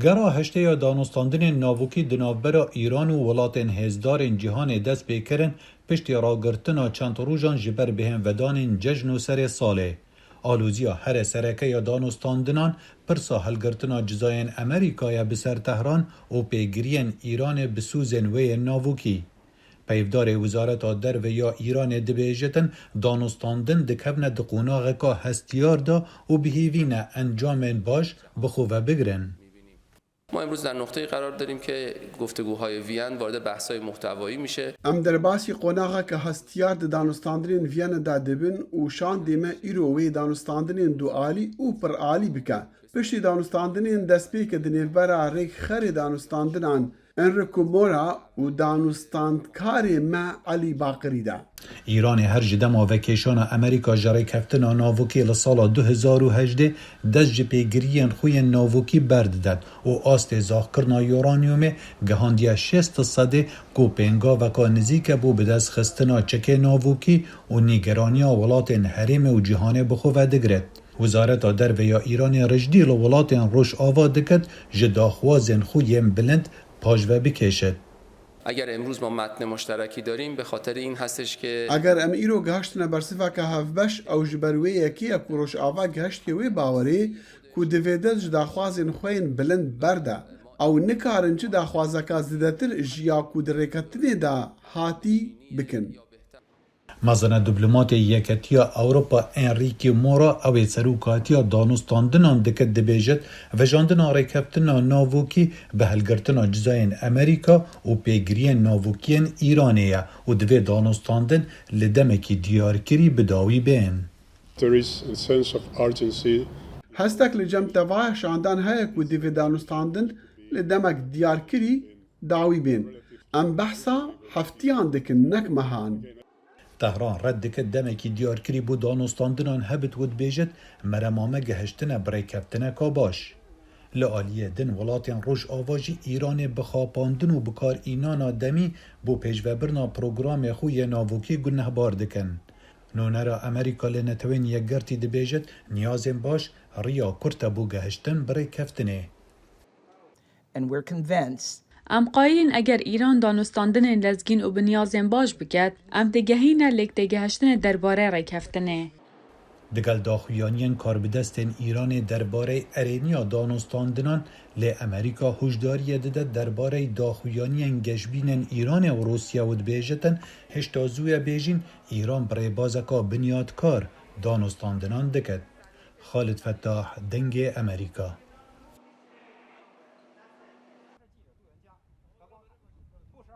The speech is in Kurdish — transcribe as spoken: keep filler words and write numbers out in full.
Gera heştê ya danûstandinên navokî di navbera Îran û welatên hêzdarên cîhanê dest pê kirin, piştî ragirtina çend rojan ji ber bihênvedanên cejn û serê salê. Aloziya here sereke ya danûstandinan pirsa hilgirtina cizayên Amerîka ye bi ser Tehran û pêgiriyên Îranê bi sûzên wê yên navokî. Peyvdarê Wizareta Derve ya Îranê dibêjitin, danûstandin dikevne di qonaxeka hestiyar de û bi hêvî ne encamên baş bi xwe ve bigirin. ما امروز در نقطه‌ای قرار داریم که گفتگوهای وین وارد بحث‌های محتوایی می‌شه. Em derbasî qonaxeke hestiyar di danûstandinên Viyane de dibin û şandê me îro wê danûstandinên dualî û piralî bike. Piştî danûstandinên destpêkê di nêvbera rêkxerê danûstandinan Enrico Mora û danûstandkarê me Elî Baqirî de. Îranê her ji dema vekêşana Amerîka ji rêkeftina navokî li sala du hezar û hejdê dest ji pêgiriyên xwe yên navokî berdidet û astê zaxkirina uranyumê gihandiye şêst sedê ku pêngaveka nizîk e bo bidestxistina çekê navokî û nîgeraniya welatên herêmê û cîhanê bi xwe ve digiret. Wizareta Derve ya Îranê rijdî li welatên Rojava diket ji daxwazên xwe yên bilind paş ve bikêşit. اگر امروز ما متن مشترکی داریم به خاطر این هستش که Eger em îro gihiştine bersiveke hevbeş, ew ji ber wê yekê ye ku Rojava gihiştiye wê bawerê ku divê dest ji daxwazên xwe yên bilind berde. Ew nikarin çi daxwazeke zêdetir ji ya ku di rêkeftinê de hatî bikin. Mezine diplomatê Yeketiya Ewropa Enrique Mora ew ê serokatiya danûstandinan dike dibêjit, vejandina rêkeftina navokî bi hilgirtina cizayên Amerîka û pêgiriyên navokî yên Îranê ye û divê danûstandin li demekî diyarkirî bi dawî bên. There is a sense of urgency. Hestek li cem tevaya şandan heye ku divê danûstandin li demek diyarkirî dawî bên. Em behsa heftiyan dikin, nek mehan. Tehran red dike demekî diyarkirî bo danûstandinan hebit û dibêjit, merema me gihiştine bi rêkeftineka baş. Li aliyê din welatên Rojava jî Îranê bi xapandin û bikarînana demî bo pêşvebirina programê xwe yê navokî gunehbar dikin. Nûnera Amerîka li Netewên Yekgirtî dibêjit, niyazên baş riya kurt e bo gihiştin bi rêkeftinê. And we're convinced Em qayîl in eger Îran danûstandinên lezgîn û bi niyazên baş biket, em digehîne lêktêgehiştinê derbarê rêkeftinê. Digel daxuyaniyên karbidestên Îranê derbarey erêniya danûstandinan, lê Amerîka huşdariyê dide derbarey daxuyaniyên geşbînên Îranê û Rûsya û dibêjitin, hêşta zû ye bêjîn Îran bi rêbazeka binyadkar danûstandinan diket. Xalid Fettah, Dengê Amerîka.